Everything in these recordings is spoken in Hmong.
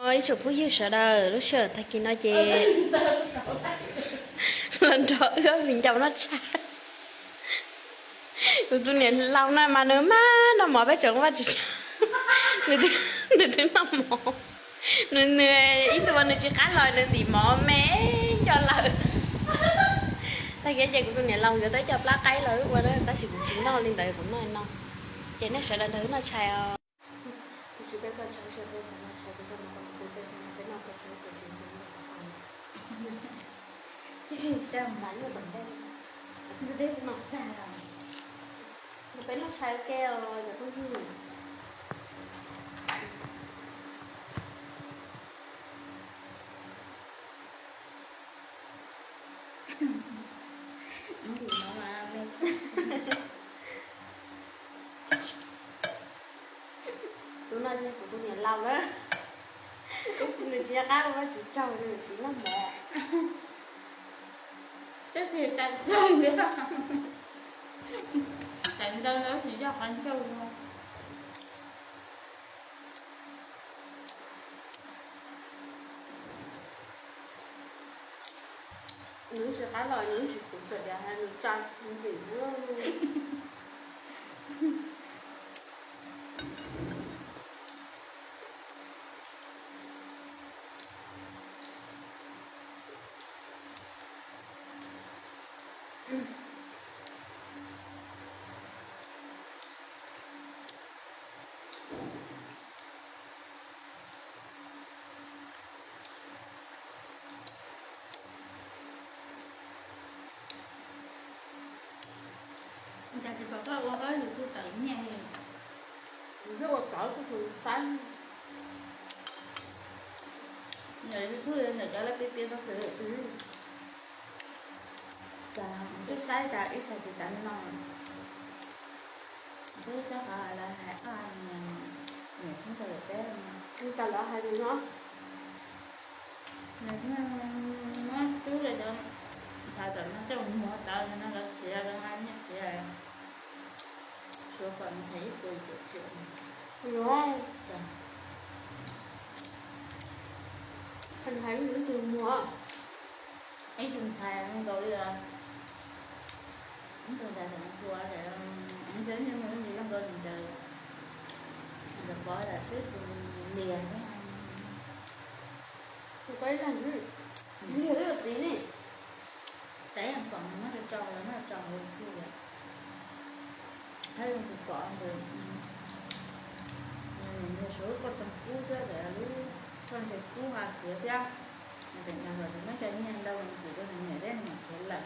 Ib tsoom phooj ywg sawv daws, lub sij hawm tag kis no ces los nrog wb ua viv ncaus noj tshais. Kuv tus niam laus no mas nws maj noj mov peb tseem ua vaj tsis tshua, nws twb noj mov, nws, nws ib ntus nws tsis qab los nws ntim mov me nco lawm. Tag kis ces kuv tus niam laus yuav tau ib co plab qaib los wb ua na, tab sis kuv tsis noj li ntawd, kuv noj no. Ces nej sawv daws nrog wb noj tshais os. Peb noj tshais ua ke os cov phooj ywg. Tus no yog kuv tus niam laus na, tab sis nws tsis nco qab ua vaj tsis tsaug, nws siv noj mov. Twb tsis tas tsaug li, tas ntawd lawm tsis yog qhov ncauj. Nws tsis qab los nws tsis kuv sawv daws hais nws tsa ntxim. Cas tsis pom koj ua koj YouTube tawm nyiaj li? Kuv twb ua tawv kuv tus saib. Nyiam YouTube nyiam cov lawv piav piav xov xwm twg. Cas twb saib tas ib txhais tis tas no. Twb saib qhov lawv hais, niam tub ntawd peb, ntawd lawv hais nws no. Nws muab rub li cov ntxhais tom no coj mus muag tawv no lawv khiav lawv hais nyiaj khiav. Suav kom nws hais ib puas cuam cuam. Los, hais ib tug muag, ib tug ntxhais zoo nkaus li, ib tug ntxhais thaum ua es ntshe nyiaj muag zoo nkaus li ntawd, ntawd pov yam twb tus liag, tus liag twb yog txiv ne. Tes yeej pom muab tso tso los muab tso hauv kuj yom. Thiab zoo tus pom ntawd, nws suav koj tsoom kub thiab lub, koj ntses kub ha khiav thiab. Teem no los tsis muab cov nyiaj ntau mus kuv rau nws niam thiab nws mam khiav lawm.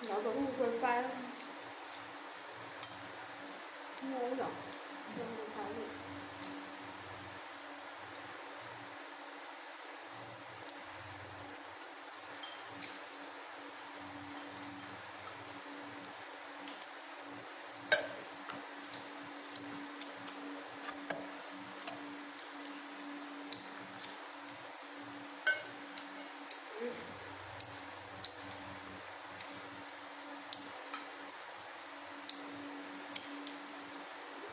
Nó vẫn vừa phải. Ngon lắm. Ngon vừa phải luôn.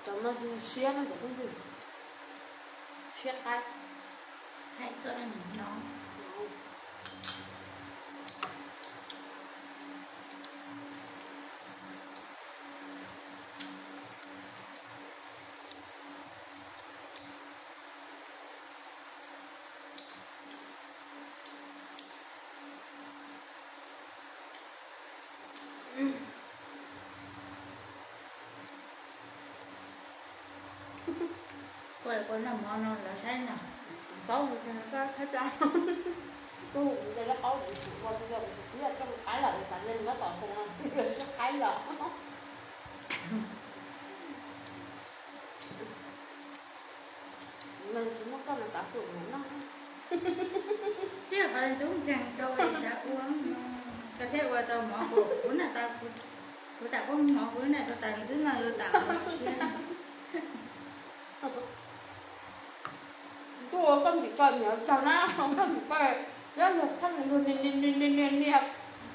Cov no siab no cov phooj ywg, siab qab. Hais koj no. Koj koj noj mov no lawv saib no. Paub tsis tau, kuv ua tus yog qaib lawm, xav li nyob tom tus qaib lawm. Tsis muaj koj no tav tuam mus noj. Tib qhov tub nkeeg rau xav ua, koj thiaj ua tau mov kuv na, kuv tam kuv mov kuv na, kuv tam twb no yuav tam ua siab. Tuaj ua koj ntxim koj niam tag na, koj ntxim koj, yog luag pheej luag nias nias nias nias nias,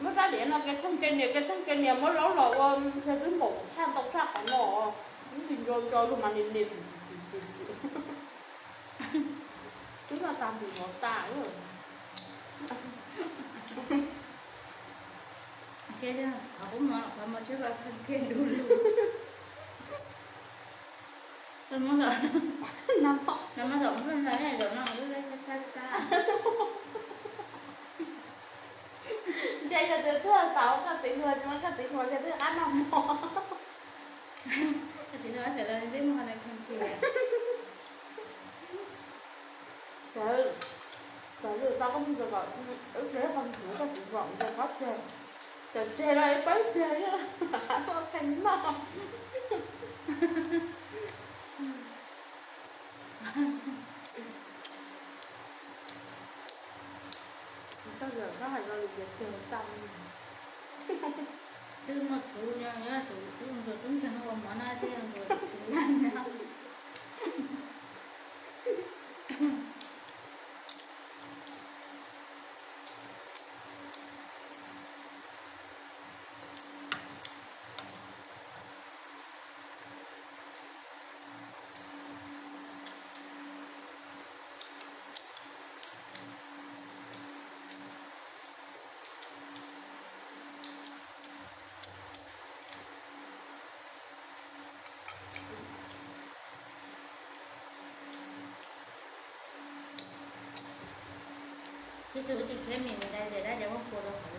muab rab diav no kev theej kev nias kev theej kev nias, muab laub los ua ntshe twb npaum tshaj ntau tshaj qhov no, ib ntsis nco nco luag mas nias nias. Twb no tag ntim mov tas. Qhov qub mov qhov mov tshab vaj pheej kiag du lug. Nag hmo thaum ub no zaum no twb tab tab. Ntshe yog tias twb xav ua koj txiv hluas, tsis muaj koj txiv hluas ces twb qab noj mov. Koj txiv hluas txawm los twb muaj qhov ntawd kheej tiag. Txawm tau koj mus txog kom wb ple qhov mus koj txiv hluas mus rau qhov tiag, txawm tseg los pab tiag, qab noj kheej noj. Koj hais lo lus tiag tiag tau. Twb muaj txhuv nyob, txhuv tub ntsuag tub ntsuag ua mov no thiaj ntsuag txhuv. Ib tug ib tug kheb mis mus dai ces dab cov muab pua rau hauv.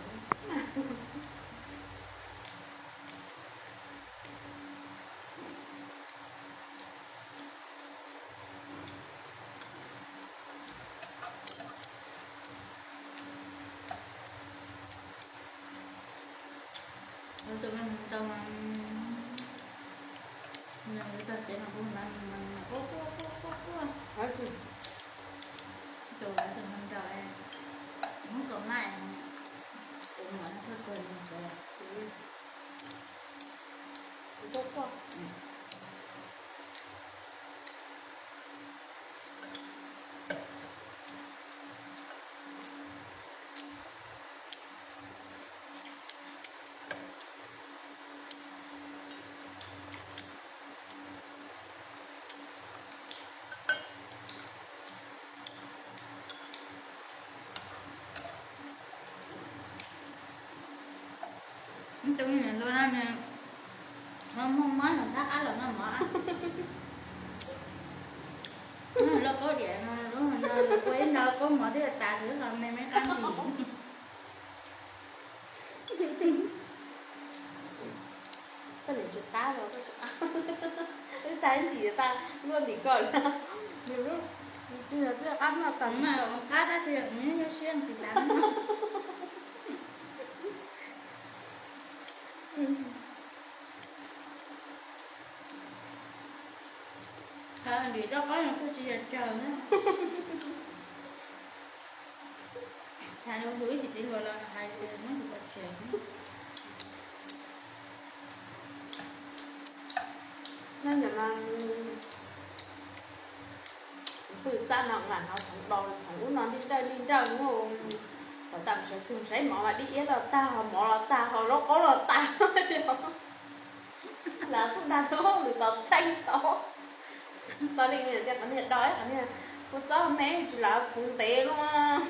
Tus me hluas nraug, tag tsev mas kuv mas quaj quaj quaj quaj quaj. Tus me hluas nraug, hnub kaum maj, tus muam no tuaj tuag mus tsev. Tus me nyuam hluas no nws muaj mob nws thab qab los noj mov. Lub kaub diam no, lub no ua ib nta kaub mov twb tas, tus ib qho me me qab ntim. Koj niam tsis qab los, wb tas ib ntim tas luaj ntim koj na. Nws twb qab noj tas, qab tab sis nws yuav siab tsis xav noj. Ntim rau qaub no kuj tsis yog tsawg na. Hais rau tus ib txiv txiv hluas los hais tias muab tus pov tseg. Nyob no pw txaj no nram no txhoov dos txhoov ub no li nrawj li nrawj, kom tam sawv tsees saib mov mas dib iab los tag, mov los tag, ho lub qaub los tag. Lawv txhub dag lub hauj lwm tom txheej tau. Tau li tias qhov niag do ib qhov niag kua txob me tsis lawv txhuv ntev luaj.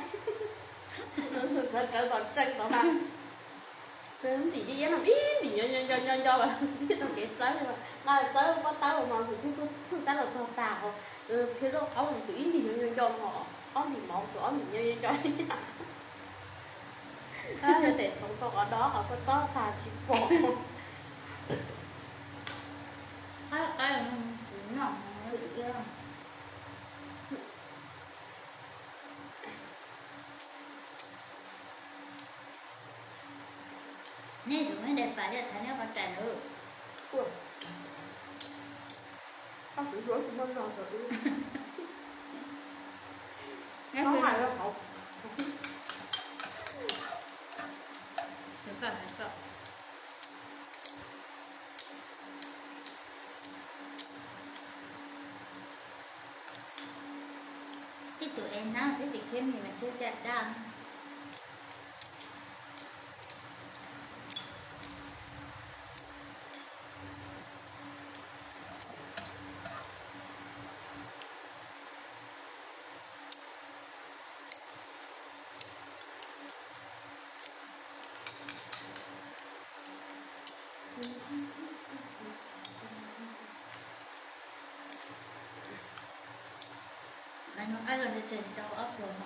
Sawv rawv tom tseej tod mas ntim dib iab no ib ntim nco nco nco nco, tib rau kev txawb, nqa txawb pob tawb ua mov xwb, pheej tab los txog tag ho, pheej lub qaub xwb ib ntim nco nco nco, ob ntim mov xwb ob ntim nco nco nco. Yog tes txhoov tau qhov do qhov kua txob tag tsis pom. Qab qab kuv noj Neb yuav meb dais fais thiaj thaiv neb qhov rais lawm. Ua, qab xwv zuav tsis muaj no xwb. Neb hais los hauv. Xwv koj hais koj. Tib tug es hnab thiab tis khiab mis mas thiab caj dab. Qab los tseem tau ob pluag.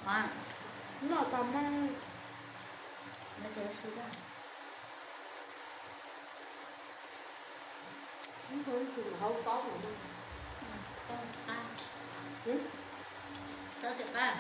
Qhov noj tag mas, no ces su da. Hauv taub, taub qab, taub tias qab.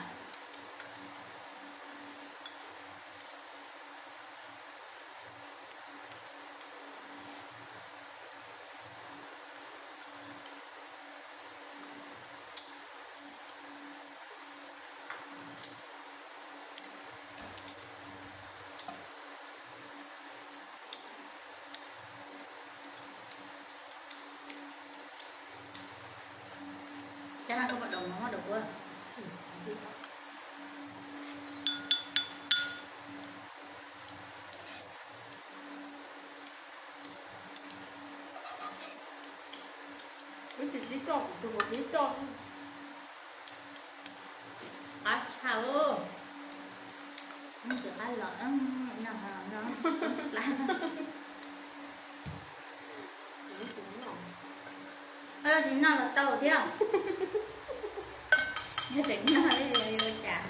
Cov no koj puas daus mov daus kua? Wb tsis sib coj, kuv tus mus sib coj. Qab tshaj. Tsis qab los no no. Tsis noj los tau thiab. Yog tseem noj li yuav ua cas?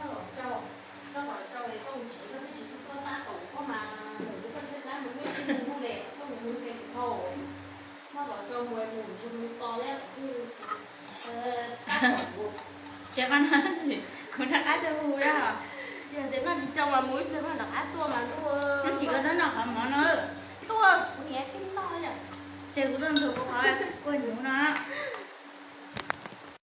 Koj los tso, koj los tso es koj mus tsev, koj twb tsis tu koj tab tom koj mas, koj tsev tab mus muab tsis mus hu le, koj mus hu ke dhau. Koj los tso mus mus tsis mus to thiab, tab tom mus. Tsev qab no. Kuv rov qab tuaj hu na. Yog tias noj tsis tsau mas mus ib pliag mas rov qab tuaj mas ntuj. Noj tsis koj txhob noj qhov mov no. Ntuj, kuv niam thiaj noj yom. Tseg kuv tuaj ntxuag kuv qhov kua hnyuv no.